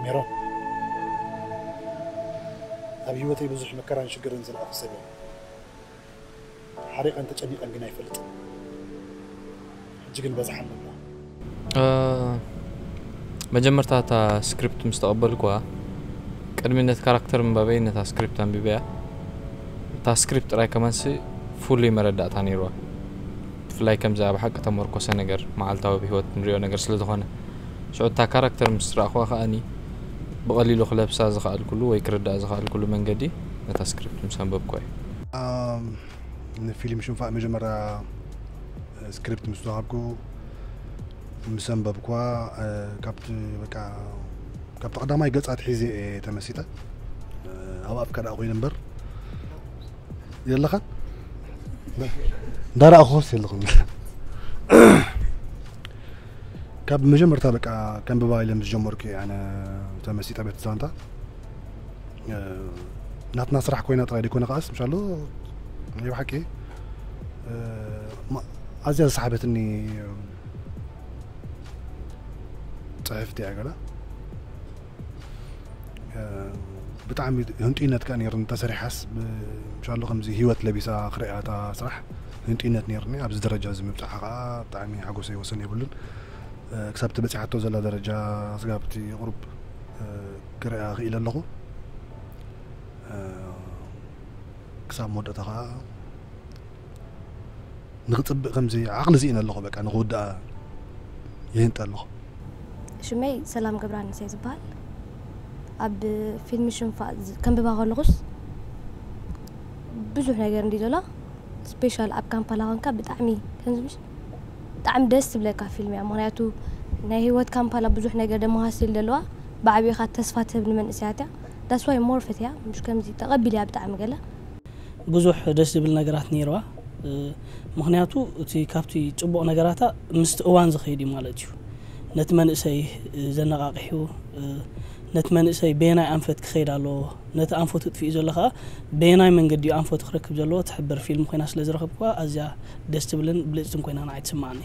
ሜሮን፣ ኣብ ህይወተይ ብዙሕ መከራን ሽግርን ዝረኣኹ ሰብ እየ። ሓሪቐን ተጨኒቐን ግን ኣይፈልጥን። ሕጂ ግን በዝሓ ኣለዋ። መጀመርታ እታ ስክሪፕት ምስ ተቐበልኩዋ፣ ቅድሚ ነቲ ካራክተር ምንባበይ ነታ ስክሪፕት ኣንቢበያ። እታ ስክሪፕት ጥራይ ከማንሲ ፍሉይ መረዳእታ ነይርዋ። ብፍላይ ከምዚ ኣብ ሓቂ ተመርኮሰ ነገር፣ መዓልታዊ ህይወት ንሪኦ ነገር ስለ ዝኾነ። ሽዑ እታ ካራክተር ምስ ረኣኽዋ ከኣኒ፣ ብቐሊሉ ክለብሳ ዝኸኣልኩሉ ወይ ክርዳእ ዝኸኣልኩሉ መንገዲ ነታ ስክሪፕት ምስ ኣንበብኩዋ እዩ። ንፊልም ሽንፋእ መጀመርያ ስክሪፕት ምስ ተዋሃብኩ፣ ምስ ኣንበብኩዋ፣ ካብቲ በቃ ካብቲ ቀዳማይ ገጻት ሒዘ እየ ተመሲጠ። ኣብ ኣፍካ ደኣ ኮይኑ እምበር የለኻን? እንዳረኣኹስ የለኹም። ካብ መጀመርታ በቃ ከንብባ ኢለ ምስ ጀመርኩ እየ ኣነ ተመሲጠ በቲ ዛንታ። ናትና ስራሕ ኮይና ጥራይ ደይኮነ ከኣስ ምሻሎ ናይ ብሓቂ ኣዝያ ዝሰሓበትኒ ጽሕፍቲ እያ ገላ። ብጣዕሚ ህንጡይነት ከኣ ነይሩ ተሰሪሓስ፣ ምሻሎ ከምዚ ህይወት ለቢሳ ክርእያ እታ ስራሕ ህንጡይነት ነይሩኒ። ኣብዚ ደረጃ እዚ ምብጻሓ ከኣ ብጣዕሚ ሓጎሰይ ወሰን የብሉን። ክሳብ እቲ በጺሓቶ ዘላ ደረጃ ስጋብ እቲ ቁሩብ ክርእያ ክኢለ ኣለኹ። ክሳብ መወዳእታ ከኣ ንኽጽብቕ ከምዚ ዓቕሊ ስኢነ ኣለኹ። በቃ ንኽውድኣ ይህንጠ ኣለኹ። ሽመይ ሰላም ገብረሃንስ እየ ዝበሃል። ኣብ ፊልም ሽንፋእ ዝ- ከንብባ ከለኹስ ብዙሕ ነገር እንዲ ዘሎ ስፔሻል ኣብ ካምፓላ ኮንካ ብጣዕሚ ከምዚ ምሽ ብጣዕሚ ደስ ትብለካ ፊልም እያ። ምክንያቱ ናይ ህይወት ካምፓላ ብዙሕ ነገር ደመሳሲል ዘለዋ ብዓብኻ ተስፋ ትህብ ንመንእሰያት እያ። ዳስዋይ ሞር ፈትያ ምሽ ከምዚ ተቐቢልያ ብጣዕሚ ገለ ብዙሕ ደስ ዝብል ነገራት ነይርዋ። ምክንያቱ እቲ ካብቲ ፅቡቕ ነገራታ ምስቲ እዋን ዝኸይድ እዩ ማለት እዩ። ነቲ መንእሰይ ዘነቓቕሕ እዩ። ነቲ መንእሰይ በየናይ ኣንፈት ክኸይድ ኣለዎ፣ ነቲ ኣንፈቱ ጥፊኡ ዘሎ ከዓ በየናይ መንገዲ እዩ ኣንፈቱ ክረክብ ዘለዎ ትሕብር ፊልም ኮይና ስለ ዝረኸብኩዋ ኣዝያ ደስ ትብልን ብልፅትን ኮይና ንዓይ ትስማዓኒ።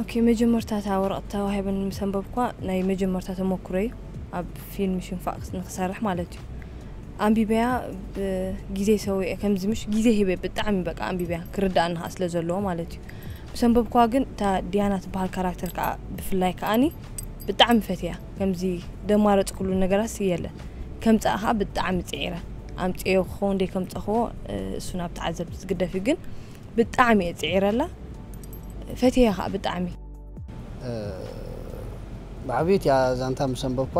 ኦኬ፣ መጀመርታ እታ ወረቐት ተዋሂበኒ ምስ ኣንበብኳ ናይ መጀመርታ ተመኩሮ እዩ። ኣብ ፊልም ሽንፋቕ ንክሰርሕ ማለት እዩ። ኣንቢበያ ብግዜ ሰዊዐ ከምዚ ምሽ ግዜ ሂበ ብጣዕሚ በቃ ኣንቢበያ ክርዳኣኒ ከዓ ስለ ዘለዎ ማለት እዩ። ምስ ኣንበብኳ ግን እታ ዲያና ትበሃል ካራክተር ከዓ ብፍላይ ከዓኒ ብጣዕሚ ፈትያ ከምዚ ደማረፅኩሉ ነገራት የለን። ከምፅኣ ከዓ ብጣዕሚ ፅዒረ ኣምፅዮ ክኸውን ደይ ከምፀኽዎ እሱ ናብ ተዓዘብቲ ዝግደፍ እዩ ግን ብጣዕሚ እየ ፅዒረላ ፈትየ ከዓ ብጣዕሚ ብዓብይቲ እያ ዛንታ ምስ ኣንበብኳ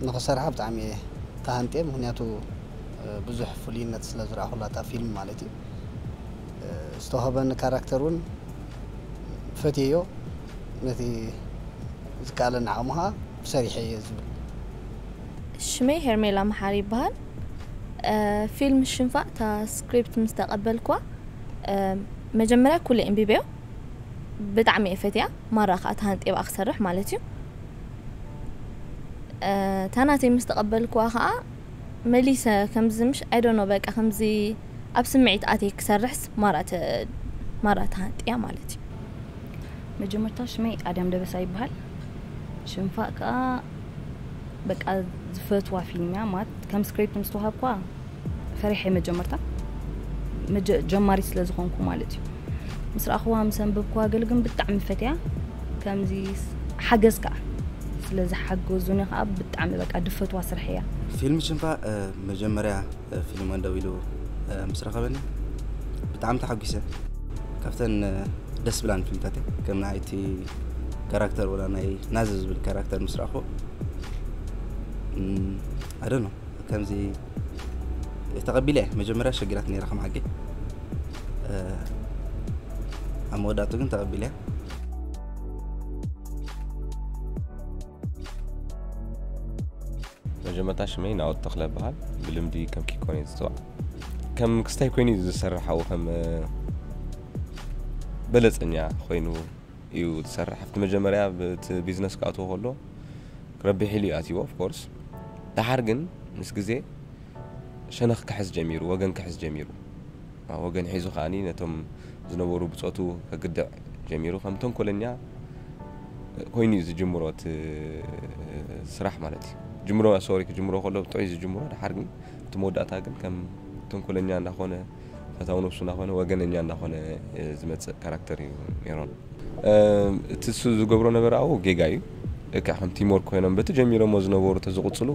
ንኽሰርሓ ብጣዕሚ እየ ተሃንጥየ ምክንያቱ ብዙሕ ፍሉይነት ስለ ዝረኣኹላ እታ ፊልም ማለት እዩ ዝተዋህበኒ ካራክተር እውን ፈትየዮ ነቲ ዝከኣለኒ ዓቕሚ ከዓ ሰሪሐ እየ ዝብል ሽመይ ሄርሜላ መሓሪ ይበሃል ፊልም ሽንፋ እታ ስክሪፕት ምስ ተቐበልኳ መጀመርያ ኩለ እንቢበዮ ብጣዕሚ እየ ፈትያ ማራ ከዓ ተሃንጤ ብኣ ክሰርሕ ማለት እዩ ታናተይ ምስ ተቐበልክዋ ከዓ መሊሰ ከምዚ ምሽ ኣይዶኖ በቃ ከምዚ ኣብ ስምዒት ኣትየ ክሰርሕስ ማራ ተሃንጥያ ማለት እዩ መጀመርታ ሽመይ ኣድያም ደበሳ ይበሃል ሽንፋእ ከዓ በቃ ዝፈትዋ ፊልም እያ ማለት ከም ስክሪፕት ምስ ተዋሃብኳ ፈሪሐ መጀመርታ ጀማሪት ስለ ዝኾንኩ ማለት እዩ ምስ ረኣኽዋ ምስ ኣንበብክዋ ገለ ግን ብጣዕሚ ፈትያ ከምዚ ሓገዝ ከዓ ስለ ዝሓገዙኒ ከዓ ብጣዕሚ በቃ ድፈትዋ ስራሕ እያ ፊልም ሽንፋ መጀመርያ ፊልም ደው ኢሉ ምስ ረኸበኒ ብጣዕሚ ተሓጒሰ ካብተን ደስ ብላን ፊልምታት ከም ናይ እቲ ካራክተር ወላ ናይ ናዘ ዝብል ካራክተር ምስ ረኣኹ ኣደኖ ከምዚ ተቐቢለ እየ መጀመርያ ሸጊራት ነይረ ከም ዓገ ኣብ መወዳእቱ ግን ተቐቢለ እያ መጀመርታ ሽመይ ናኦት ተኽለ በሃል ብልምዲ ከም ኪኮን እየ ዝፅዋዕ ከም ክስታይ ኮይኑ እዩ ዝሰርሕ ሓው ከም በለፀኛ ኮይኑ እዩ ዝሰርሕ ኣብቲ መጀመርያ እቲ ቢዝነስ ክኣትዎ ከሎ ረቢሕ ኢሉ እዩ ኣትዎ ኦፍኮርስ ደሓር ግን ምስ ግዜ ሸነኽ ክሕዝ ጀሚሩ ወገን ክሕዝ ጀሚሩ ወገን ሒዙ ከዓኒ ነቶም ዝነበሩ ብፆቱ ከግድዕ ጀሚሩ ከም ተንኮለኛ ኮይኑ እዩ ዝጅምሮ እቲ ስራሕ ማለት እዩ ጅምሮ ሶሪ ክጅምሮ ከሎ ብጥዑይ ዝጅምሮ፣ ድሓር ግን እቲ መወዳእታ ግን ከም ተንኮለኛ እንዳኾነ፣ ፈታው ነብሱ እንዳኾነ፣ ወገነኛ እንዳኾነ ዝመፅእ ካራክተር እዩ ሜሮን። እቲ እሱ ዝገብሮ ነበረ ኣብኡ ጌጋ እዩ። ልክዕ ከም ቲምወርክ ኮይኖም በቲ ጀሚሮሞ ዝነበሩ ተዝቕፅሉ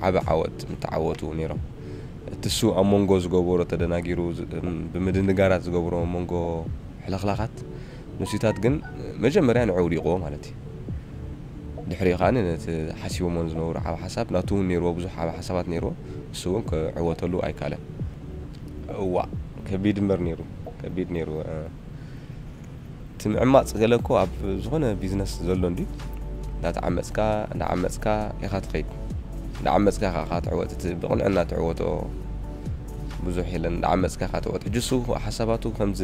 ዓበ ዓወት ምተዓወቱ ነይሮም። እቲ እሱ ኣብ መንጎ ዝገበሮ ተደናጊሩ፣ ብምድንጋራት ዝገብሮ መንጎ ሕልኽላኻት ንሱታት ግን መጀመርያ ንዕውዲቕዎ ማለት እዩ። ድሕሪኡ ከዓ ነቲ ሓሲቦሞን ዝነበሩ ዓብ ሓሳብ ናቱ እውን ነይርዎ፣ ብዙሕ ዓብ ሓሳባት ነይርዎ። እሱ እውን ክዕወተሉ ኣይካለን። እዋ ከቢድ እምበር ነይሩ፣ ከቢድ ነይሩ። እቲ ምዕማፅ ገለ እኮ ኣብ ዝኾነ ቢዝነስ ዘሎ እንዲ እንዳተዓመፅካ እንዳዓመፅካ ኢኻ ትኸይድ። እንዳዓመፅካ ኢኻ ትዕወት። እቲ ብቕንዕና ትዕወቶ ብዙሕ የለን። እንዳዓመፅካ ኢኻ ትዕወት። ሕጂ እሱ ሓሳባቱ ከምዚ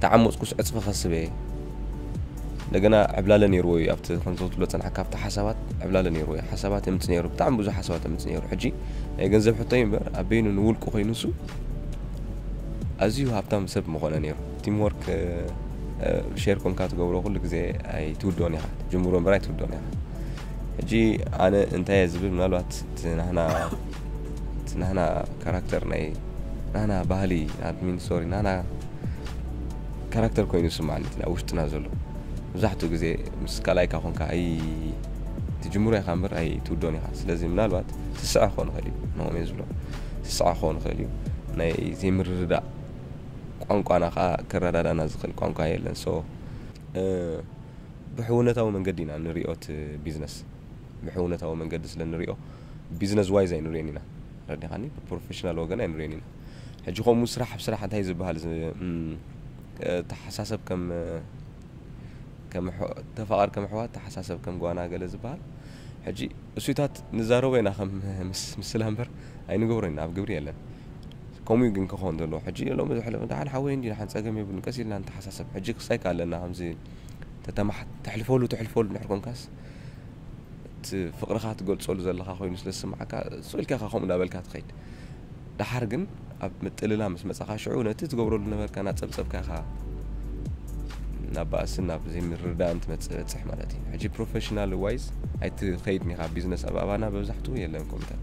ተዓመፅኩስ ዕፅፊ ከስብ እየ። እንደገና ዕብላለ ነይርዎ እዩ። ኣብቲ ከምዚ ክትብሎ ፀናሕካ ኣብቲ ሓሳባት ዕብላለ ነይርዎ እዩ። ሓሳባት የምፅ ነይሩ፣ ብጣዕሚ ብዙሕ ሓሳባት የምፅ ነይሩ። ሕጂ ናይ ገንዘብ ሕቶ እዩ እምበር ኣብ በይኑ ንውልቁ ኮይኑ እሱ ኣዝዩ ሃብታም ሰብ ምኾነ ነይሩ። ቲም ወርክ ሼር ኮንካ ትገብሮ ኩሉ ግዜ ኣይትውድኦን ኢኻ። ትጅምሮ እምበር ኣይትውድኦን ኢኻ። ሕጂ ኣነ እንታይ እየ ዝብል፣ ምናልባት እቲ ናህና እቲ ናህና ካራክተር ናይ ናህና ባህሊ ኣድሚን ሶሪ ናህና ካራክተር ኮይኑ ይስማዓኒ እቲ ኣብ ውሽጥና ዘሎ። መብዛሕትኡ ግዜ ምስ ካልኣይካ ኮንካ ኣይ ትጅምሮ ኢኻ እምበር ኣይትውዶን ኢኻ። ስለዚ ምናልባት ስስዐ ክኾን ይኽእል እዩ፣ ንኦም እየ ዝብሎ። ስስዐ ክኾን ይኽእል እዩ። ናይ ዘይምርድዳእ ቋንቋና ከዓ ክረዳዳና ዝኽእል ቋንቋ የለን። ሶ ብሕውነታዊ መንገዲ ኢና ንሪኦ እቲ ቢዝነስ። ብሕውነታዊ መንገዲ ስለ ንሪኦ ቢዝነስ ዋይዝ ኣይንሪኦን ኢና። ረዲኻኒ? ብፕሮፌሽናል ወገን ኣይንሪኦን ኢና። ሕጂ ከምኡ ስራሕ ብስራሕ እንታይ ዝበሃል ዝ- እም፣ ተሓሳሰብ ከም ከም ኣሕ- ተፋቐር ከም ኣሕዋት ተሓሳሰብ ከም ጓና ገለ ዝበሃል። ሕጂ እሱታት ንዛረቦ ኢና ከም ምስ- ምስላ እምበር ኣይንገብሮ ኢና፣ ኣብ ግብሪ የለን። ከምኡ ግን ክኸውን ዘለዎ ሕጂ ሎም ዝሕለፍ ደሓን ሓወይ እንዲ ደሓን ጸገም የብሉን፣ ቀስ ኢልና ንተሓሳሰብ። ሕጂ ክሳይካ ኣለና ከምዚ ተተማሕ ተሕልፈሉ ተሕልፈሉ ድሕር ኮንካስ እቲ ፍቕርኻ ትገልጸሉ ዘለኻ ኮይኑ ስለ ዝስምዓካ ስቕ ኢልካ ኢኻ ከምኡ እንዳበልካ ትኸይድ። ደሓር ግን ኣብ ምጥልላ ምስ መጻኻ ሽዑ ነቲ ትገብረሉ ነበርካ እናጸብጸብካ ኢኻ ናብ ባእስን ናብ ዘይምርዳእን ትመጽእ በጽሕ ማለት እዩ። ሕጂ ፕሮፌሽናል ዋይዝ ኣይትኸይድን ኢኻ። ቢዝነስ ኣብ ኣባና በብዛሕትኡ የለን ከምኡታት።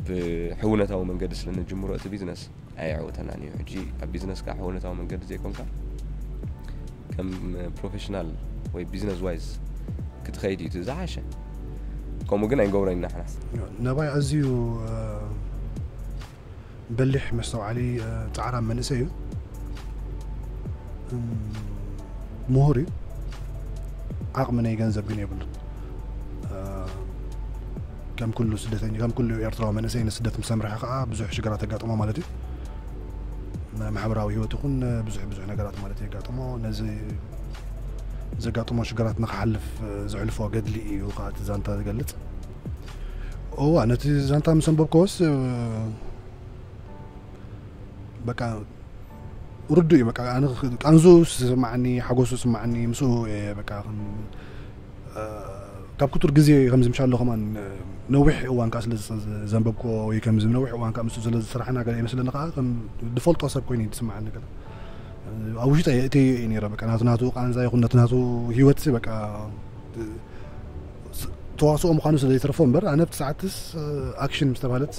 ብሕውነታዊ መንገዲ ስለ ንጅምሮ እቲ ቢዝነስ ኣየዕውተናን እዩ። ሕጂ ኣብ ቢዝነስ ከዓ ሕውነታዊ መንገዲ ዘይኮንካ ከም ፕሮፌሽናል ወይ ቢዝነስ ዋይዝ ክትኸይድ እዩ እቲ ዝሓሸ። ከምኡ ግን ኣይንገብሮን ኢና ንሕና። ነባይ ኣዝዩ በሊሕ መስተውዓሊ ፃዕራም መንእሰይ እዩ። ምሁር እዩ። ዓቕሚ ናይ ገንዘብ ግን የብሉን። ከም ኩሉ ስደተኛ ከም ኩሉ ኤርትራዊ መንእሰይ ንስደት ምስ ኣምርሐ ከዓ ብዙሕ ሽግራት የጋጥሞ ማለት እዩ። ማሕበራዊ ህይወት ይኹን ብዙሕ ብዙሕ ነገራት ማለት የጋጥሞ። ነዚ ዘጋጥሞ ሽግራት ንክሓልፍ ዘሕልፎ ገድሊ እዩ ከዓ እቲ ዛንታ ዝገልፅ። እዋ ነቲ ዛንታ ምስ ኣንበብክዎስ በቃ ርዱ እዩ። በቃ ኣነ ቃንዙ ስማዓኒ ሓጎሱ ስማዓኒ ምስኡ እየ በቃ ከም ካብ ክቱር ግዜ ከምዚ ምሻሎ ከማን ነዊሕ እዋን ከዓ ስለ ዘንበብኮ ወይ ከምዚ ነዊሕ እዋን ከዓ ምስ ስለ ዝስራሕና ገለ ይመስለኒ ከዓ ከም ዝፈልጦ ሰብ ኮይኑ ዝስማዓኒ ገለ ኣብ ውሽጠ የእተዮ እዩ ነረ በቃ ናቱ ናቱ ቃንዛ ይኹን ነቲ ናቱ ህይወት በቃ ተዋስኦ ምዃኑ ስለ ዘይተርፎ እምበር ኣነ ኣብቲ ሰዓትስ ኣክሽን ምስ ተባህለት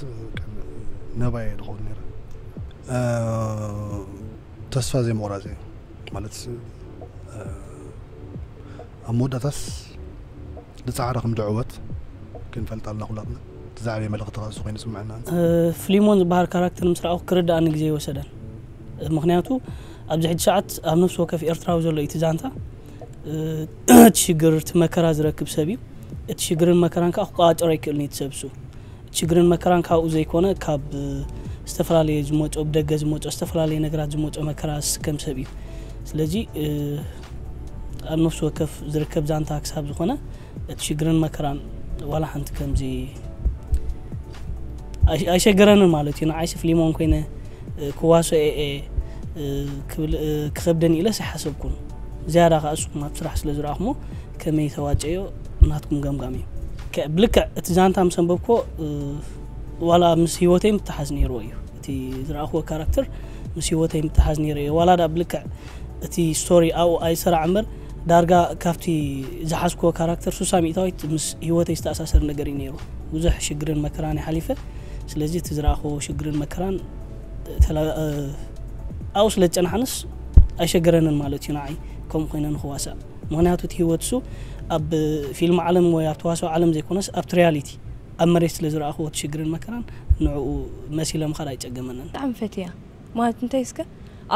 ነባየ ዝኸውን ነረ። ተስፋ ዘይምቑራፅ እዩ ማለት ኣብ መወዳእታስ ዝፃዕረ ከም ድዕወት ክንፈልጥ ኣለና ኩላትና። እቲ ዝዓበየ መልእኽቲ ከዓ እሱ ኮይኑ ይስምዐና። ፍሊሞን ዝበሃል ካራክተር ምስ ረኣኹ ክርድኣኒ ግዜ ይወሰደን። ምክንያቱ ኣብዚ ሕጂ ሰዓት ኣብ ነፍሲ ወከፍ ኤርትራዊ ዘሎ እዩ እቲ ዛንታ። እቲ ሽግር እቲ መከራ ዝረክብ ሰብ እዩ። እቲ ሽግርን መከራን ከዓ ክቋፀሮ ኣይክእልን እዩ እቲ ሰብ እሱ። እቲ ሽግርን መከራን ካብኡ ዘይኮነ ካብ ዝተፈላለየ ዝመፆ ብደገ ዝመፆ ዝተፈላለየ ነገራት ዝመፆ መከራ ዝስከም ሰብ እዩ። ስለዚ ኣብ ነፍሲ ወከፍ ዝርከብ ዛንታ ክሳብ ዝኾነ እቲ ሽግርን መከራን ዋላ ሓንቲ ከምዚ ኣይሸገረንን ማለት እዩ። ንዓይሲ ፍሊሞን ኮይነ ክዋሶ እየ ክብል ክኸብደን ኢለስ ኣይሓሰብኩን። ዝያዳ ከዓ እሱኩም ኣብ ስራሕ ስለ ዝረኣኹሞ ከመይ ተዋጨዮ ናትኩም ገምጋም እዩ። ብልክዕ እቲ ዛንታ ምስ ኣንበብኮ ዋላ ምስ ህይወተይ ምተሓዝ ነይርዎ እዩ። እቲ ዝረኣኽዎ ካራክተር ምስ ህይወተይ ምተሓዝ ነይሩ እዩ። ዋላ ዳ ብልክዕ እቲ ስቶሪ ኣብኡ ኣይሰራዕ እምበር ዳርጋ ካብቲ ዝሓዝክዎ ካራክተር ሱሳ ሚእታዊት ምስ ህይወተይ ዝተኣሳሰር ነገር እዩ ነይሩ። ብዙሕ ሽግርን መከራን ይሓሊፈ። ስለዚ እቲ ዝረኣኽዎ ሽግርን መከራን ተላ- ኣብኡ ስለ ዝጨናሓንስ ኣይሸገረንን ማለት እዩ ንዓይ ከምኡ ኮይነ ንክዋሳእ። ምክንያቱ እቲ ህይወት እሱ ኣብ ፊልም ዓለም ወይ ኣብ ተዋስኦ ዓለም ዘይኮነስ ኣብቲ ሪያሊቲ ኣብ መሬት ስለ ዝረኣኽዎ እቲ ሽግርን መከራን ንዕኡ መሲለ ምኻድ ኣይጸገመንን። ብጣዕሚ ፈትያ ማለት እንታይ እስከ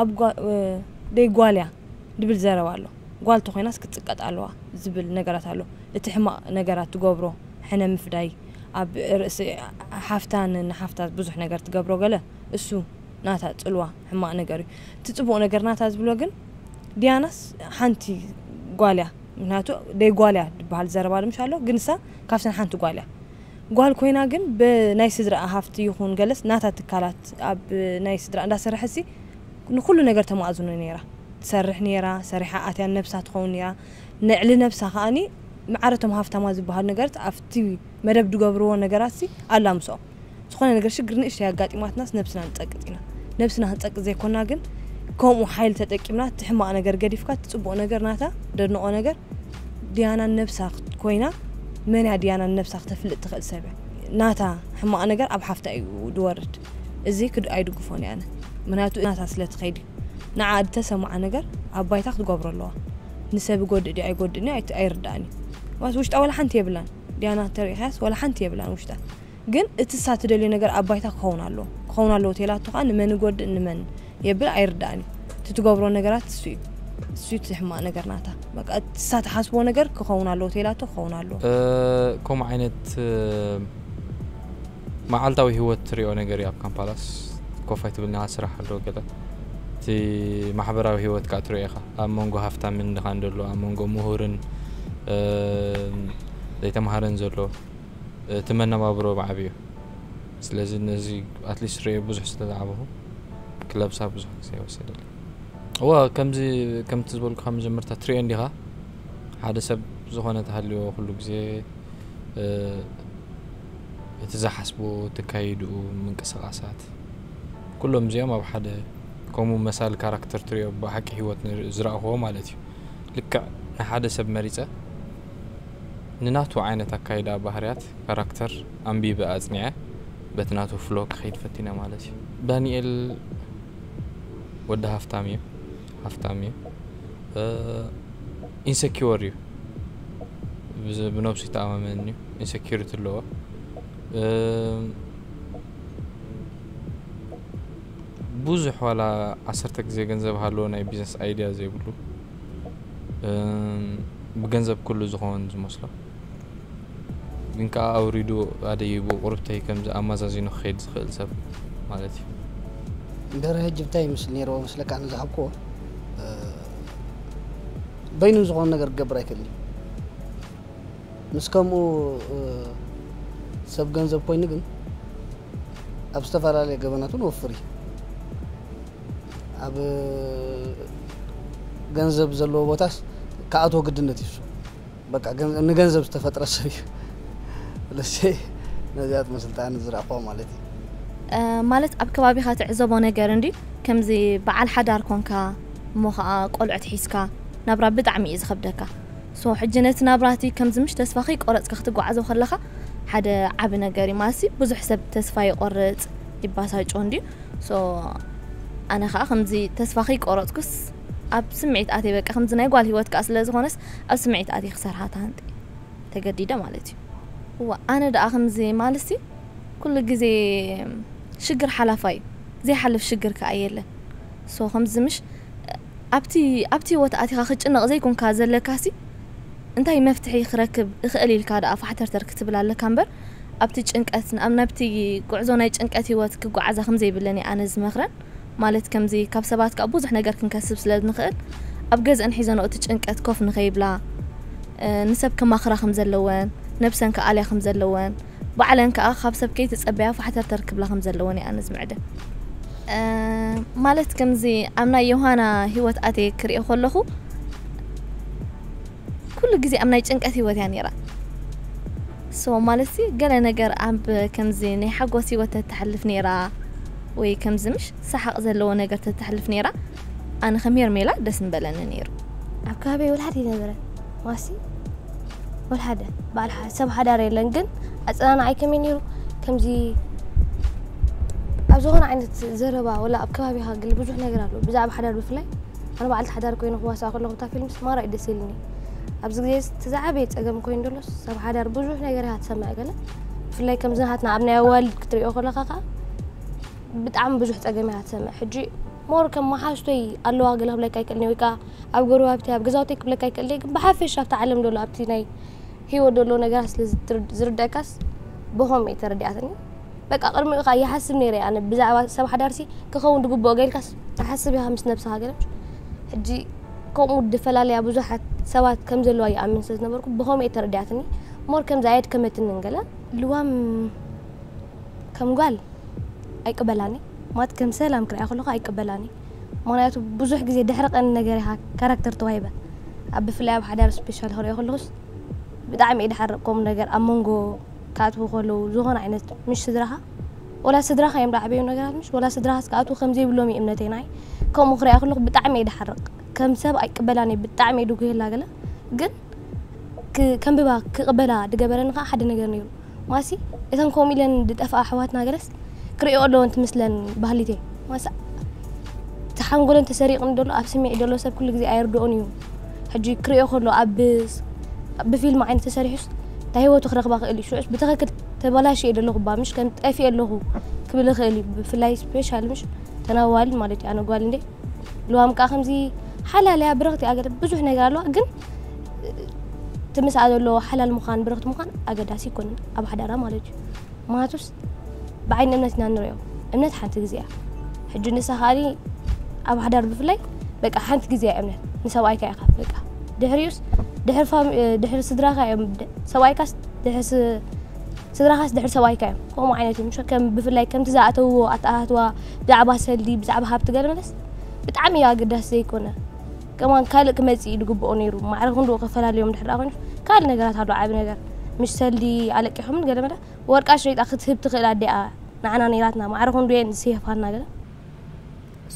ኣብ ጓ- ደይ ጓልያ ድብል ዘረባ ኣሎ። ጓል ተኮይናስ ክትጽቀጥ ኣለዋ ዝብል ነገራት ኣሎ። እቲ ሕማቕ ነገራት ትገብሮ ሕነ ምፍዳይ ኣብ ርእሲ ሓፍታ ንሓፍታ ብዙሕ ነገር ትገብሮ ገለ እሱ ናታ ጽልዋ ሕማቕ ነገር እዩ። እቲ ጽቡቕ ነገር ናታ ዝብሎ ግን ዲያናስ ሓንቲ ጓልያ ምክንያቱ ደይ ጓልያ ዝበሃል ዘረባ ድምሽ ኣሎ ግን እሳ ካብተን ሓንቲ ጓልያ ጓል ኮይና ግን ብናይ ስድራ ሃፍቲ ይኹን ገለስ ናታ ትካላት ኣብ ናይ ስድራ እንዳሰረሐሲ ንኩሉ ነገር ተማእዝኖ ነይራ ትሰርሕ ነይራ ሰሪሓ ኣትያ ነብሳ ትኸውን ነይራ ንዕሊ ነብሳ ከኣኒ ማዕረቶም ሃፍታማ ዝበሃሉ ነገራት ኣብቲ መደብ ድገብርዎ ነገራት ሲ ኣላ ምስኦም ዝኾነ ነገር ሽግር ንእሽተይ ኣጋጢማትናስ ነብስና ንጸቅጥ ኢና ነብስና ክንጸቅጥ ዘይኮና ግን ከምኡ ሓይል ተጠቂምና እቲ ሕማቕ ነገር ገዲፍካ እቲ ጽቡቕ ነገር ናታ ደድንቆ ነገር ዲያና ነብሳ ኮይና መን እያ ዲያና ነብሳ ክተፍልጥ ትኽእል ሰብ እያ ናታ ሕማቕ ነገር ኣብ ሓፍታ እዩ ድወርድ እዚ ክድ ኣይድግፎን እየ ኣነ ምክንያቱ ናታ ስለ ትኸይድ እዩ ንዓ ዝተሰማዓ ነገር ኣብ ባይታ ክትገብሮ ኣለዋ ንሰብ ይጎድእ ድዩ ኣይጎድእን እዩ ኣይት- ኣይርዳእን እዩ ማለት ውሽጣ ወላ ሓንቲ የብላን ዲያና ተሪኢኻያስ ወላ ሓንቲ የብላን ውሽጣ ግን እቲ እሳ ትደልዮ ነገር ኣብ ባይታ ክኸውን ኣለዎ ክኸውን ኣለዎ ተይላቶ ከዓ ንመን ይጎድእ ንመን የብል ኣይርዳእን እዩ እቲ ትገብሮ ነገራት እሱ እዩ እሱ እዩ እቲ ሕማቕ ነገር ናታ በቃ እቲ እሳ ትሓስቦ ነገር ክኸውን ኣለዎ ተይላቶ ክኸውን ኣለዎ እ፣ ከምኡ ዓይነት እ፣ መዓልታዊ ህይወት ትሪኦ ነገር እዩ ኣብ ካምፓላስ ኮፍ ኣይትብል ና ስራሕ ኣሎ ገለ እቲ ማሕበራዊ ህይወት ከዓ ትሪኦ ኢኻ ኣብ መንጎ ሃፍታምን ድኻን ዘሎ ኣብ መንጎ ምሁርን እ፣ ዘይተምሃረን ዘሎ እቲ መነባብሮ ብዓብዩ ስለዚ ነዚ ኣትሊስት ርአ ብዙሕ ስለ ዝዓበኹ ክለብሳ ብዙሕ ግዜ ይወሰደለይ እዋ ከምዚ ከምቲ ዝበልኩኻ መጀመርታ ትሪኦ እንዲኻ ሓደ ሰብ ዝኾነ ተሃልዎ ኩሉ ግዜ እ፣ እቲ ዝሓስቦ ተካይድኡ ምንቅስቃሳት ኩሎም እዚኦም ኣብ ሓደ ከምኡ መሳሊ ካራክተር ትሪኦ ብሓቂ ህይወት ንርኢ- ዝረእኽዎ ማለት እዩ ልክዕ ንሓደ ሰብ መሪፀ ንናቱ ዓይነት ኣካይዳ ባህርያት ካራክተር ኣንቢበ ኣፅኒዐ በቲ ናቱ ፍሎ ክኸይድ ፈቲነ ማለት እዩ ዳንኤል ወዲ ሃፍታም እዩ ሃፍታም እዩ ኢንሰኪወር እዩ ብዝ- ብነብሱ ይተኣማመን እዩ ኢንሰኪሪቲ ኣለዎ እ፣ ብዙሕ ዋላ ዓሰርተ ግዜ ገንዘብ ሃለዎ ናይ ቢዝነስ ኣይድያ ዘይብሉ እ፣ ብገንዘብ ኩሉ ዝኸውን ዝመስሎ ግን ከዓ ኣውሪዱ ኣደይቡ ቁርብተይ ከምዚ ኣማዛዚኑ ክኸይድ ዝኽእል ሰብ ማለት እዩ እንድሕር ሕጂ እንታይ ይመስል ነይርዎ መስለካ ኣነ ዝሃብክዎ እ፣ በይኑ ዝኾነ ነገር ክገብር ኣይክእልን እዩ ምስ ከምኡ እ፣ ሰብ ገንዘብ ኮይኑ ግን ኣብ ዝተፈላለየ ገበናት እውን ወፍር እዩ ኣብ ገንዘብ ዘለዎ ቦታስ ክኣትዎ ግድነት እዩ እሱ። በቃ ገንዘብ- ንገንዘብ ዝተፈጥረ ሰብ እዩ ስለዚ ነዚኣ ትመስል ጣዕኒ ዝረእኽዋ ማለት እዩ ማለት ኣብ ከባቢኻ ትዕዘቦ ነገር እንዲ ከምዚ በዓል ሓዳር ኮንካ እሞ ከዓ ቆልዑት ሒዝካ ናብራ ብጣዕሚ እዩ ዝኸብደካ ሶ ሕጂ ነቲ ናብራቲ ከምዚ ምሽ ተስፋ ከይቆረፅካ ክትጓዓዞ ከለኻ ሓደ ዓቢ ነገር እዩ ማለትሲ ብዙሕ ሰብ ተስፋ ይቆርፅ ይባሳጮ እንዲ ሶ ኣነ ከዓ ከምዚ ተስፋ ከይቆረፅኩስ ኣብ ስምዒት ኣትየ በቃ ከምዚ ናይ ጓል ህይወት ከዓ ስለ ዝኾነስ ኣብ ስምዒት ኣትየ ክሰርሃ ተሃንጠ ተገዲደ ማለት እዩ እዋ ኣነ ደኣ ከምዚ ማለትሲ ኩሉ ግዜ ሽግር ሓላፋ እዩ ዘይሓልፍ ሽግር ከዓ የለን ሶ ከምዚ ምሽ ኣብቲ ኣብቲ ህይወት ኣቲኻ ክጭነቕ ዘይኮንካ ዘለካሲ እንታይ መፍትሒ ክረክብ እኽእል ኢልካ ደኣ ፋሕተርተር ክትብል ኣለካ እምበር ኣብቲ ጭንቀት ኣብ ናብቲ ጉዕዞ ናይ ጭንቀት ህይወት ክጓዓዛ ከም ዘይብለን እየ ኣነ ዝመኽረን ማለት ከምዚ ካብ ሰባት ከዓ ብዙሕ ነገር ክንከስብ ስለ ንኽእል ኣብ ገዝአን ሒዘንኦ እቲ ጭንቀት ኮፍ ንኸይብላ ንሰብ ከማኽራ ከም ዘለወን ነብሰን ከኣልያ ከም ዘለወን ባዕለን ከዓ ካብ ሰብ ከይትጸበያ ፋሕተርተር ክብላ ከም ዘለወን እየ ኣነ ዝምዕደ ማለት ከምዚ ኣብ ናይ ዮሃና ህይወት ኣትየ ክሪኦ ከለኹ ኩሉ ግዜ ኣብ ናይ ጭንቀት ህይወት እያ ነይራ ሶ ማለት ሲ ገለ ነገር ኣብ ከምዚ ናይ ሓጎስ ህይወት ተተሕልፍ ነይራ ወይ ከምዚ ምሽ ሰሓቕ ዘለዎ ነገር ተተሕልፍ ነይራ ኣነ ከም ሄርሜላ ደስ ምበለኒ ነይሩ ኣብ ከባቢ ወልሓደ ይነበረ ማሲ ወልሓደ በዓል ሰብ ሓዳር የለን። ግን ኣፀናንዓይ ከመይ ነይሩ? ከምዚ ኣብ ዝኾነ ዓይነት ዘረባ ወላ ኣብ ከባቢኻ ገለ ብዙሕ ነገር ኣሎ ብዛዕባ ሓዳር። ብፍላይ ኣነ በዓልቲ ሓዳር ኮይነ ክዋሳእ ከለኹ እታ ፊልምስ ማራ እዩ ደስ ኢልኒ። ኣብዚ ግዜ እቲ ዝዓበየ ፀገም ኮይኑ ዘሎ ሰብ ሓዳር ብዙሕ ነገር ኢኻ ትሰምዕ። ገለ ብፍላይ ከምዚ ናትና ኣብ ናይ ኣዋልድ ክትሪኦ ከለኻ ከዓ ብጣዕሚ ብዙሕ ፀገም ኢኻ ትሰምዕ። ሕጂ ሞር ከም መሓዝቶይ ኣለዋ ገለ ክብለካ ይክእል ወይ ከዓ ኣብ ጎረባብቲ ኣብ ገዛውተይ ክብለካ ይክእል፣ ግን ብሓፈሻ ኣብቲ ዓለም ዘሎ ኣብቲ ናይ ህይወት ዘሎ ነገራት ስለ ዝርደእካስ ብኸምኡ እየ ተረዲኣትኒ። በቃ ቅድሚኡ ከዓ ይሓስብ ነይረ። ኣነ ብዛዕባ ሰብ ሓዳርሲ ክኸውን ዝግብኦ ገይልካስ ትሓስብ ኢኻ ምስ ነብስኻ ገለ። ሕጂ ከምኡ ዝፈላለያ ብዙሓት ሰባት ከም ዘለዋ ይኣምን ስለ ዝነበርኩ ብኸምኡ እየ ተረዲኣትኒ። ሞር ከምዚ ኣየድከመትንን ገለ። ልዋም ከም ጓል ኣይቅበላኒ። ማለት ከም ሰላም ክሪኣ ከለኹ ኣይቅበላኒ። ምኽንያቱ ብዙሕ ግዜ ድሕሪ ቀኒ ነገር ኢኻ ካራክተር ተዋሂበ። ኣብ ብፍላይ ኣብ ሓዳር ስፔሻል ክሪኦ ከለኹስ ብጣዕሚ እየ ድሓርቕ። ከምኡ ነገር ኣብ መንጎ ክኣትዉ ከለዉ ዝኾነ ዓይነት ምሽ ስድራኻ ወላ ስድራኻ እዮም ዝዓበዩ ነገራት ምሽ ወላ ስድራኻስ ክኣትዉ ከም ዘይብሎም እዩ እምነተይ። ናይ ከምኡ ክሪኣ ከለኹ ብጣዕሚ እየ ድሓርቕ። ከም ሰብ ኣይቅበላን እየ። ብጣዕሚ እየ ድጉህላ ገለ ግን ከንብባ ክቕበላ ድገበረኒ ከዓ ሓደ ነገር ነይሩ። ማሲ እተን ከምኡ ኢለን ዝጠፍኣ ኣሕዋትና ገለስ ክርእዮ ኣለወን ትምስለን ባህሊተ። ማሳ እቲ ሓንጎለን ተሰሪቕን ደሎ ኣብ ስሚዒ ደሎ ሰብ ኩሉ ግዜ ኣይርድኦን እዩ። ሕጂ ክርእዮ ከሎ ኣብ ብፊልም ዓይነት ተሰሪሑስ እንታይ ህይወቱ ክረኽባ ክእል እዩ። ሽዑስ ብትኽክል ተበላሽ እየ ደለኹ ባ ምሽ ከም ጠፊ ኣለኹ ክብል ይኽእል እዩ። ብፍላይ ስፔሻል ምሽ ተናዋል ማለት እዩ። ኣነ ጓል እንደ ልዋም ከዓ ከምዚ ሓላል እያ ብረኽቲ ኣገደ ብዙሕ ነገር ኣለዋ። ግን እቲ ምስኣ ዘሎ ሓላል ምዃን ብረኽቲ ምዃን ኣገዳሲ ይኮንን ኣብ ሓዳራ ማለት እዩ። ምክንያቱስ ብዓይኒ እምነት ኢና ንሪኦ። እምነት ሓንቲ ግዜ እያ። ሕጂ ንሳ ከኣኒ ኣብ ሓዳር ብፍላይ በቃ ሓንቲ ግዜ እያ እምነት ንሰብኣይካ ኢኻ በቃ። ድሕሪኡስ ድሕሪ ፋሚ- ድሕሪ ስድራኻ እዮም ድ- ሰብኣይካስ ድሕሪ ስ- ስድራኻስ ድሕሪ ሰብኣይካ እዮም። ከምኡ ዓይነት እዩ። ምሽ ከም ብፍላይ ከምቲ ዝኣተውዎ ኣተኣታትዋ ብዛዕባ ሰልዲ ብዛዕባ ሃብቲ ገለ መለስ ብጣዕሚ እዩ ኣገዳሲ ዘይኮነ። ከማን ካልእ ክመጽእ እዩ ዝግብኦ ነይሩ። ማዕረ ክንድኡ ከፈላልዮም ድሕር ኮይኑ ካልእ ነገራት ኣሎ ዓቢ ነገር። ምሽ ሰልዲ ኣለቂሖምን ገለ መለ ወርቃ ሸይጣ ክትህብ ትኽእል ኣዲኣ ንዓና ነይራትና። ማዕረ ክንድኡ እየን ዝስየፋና ገለ።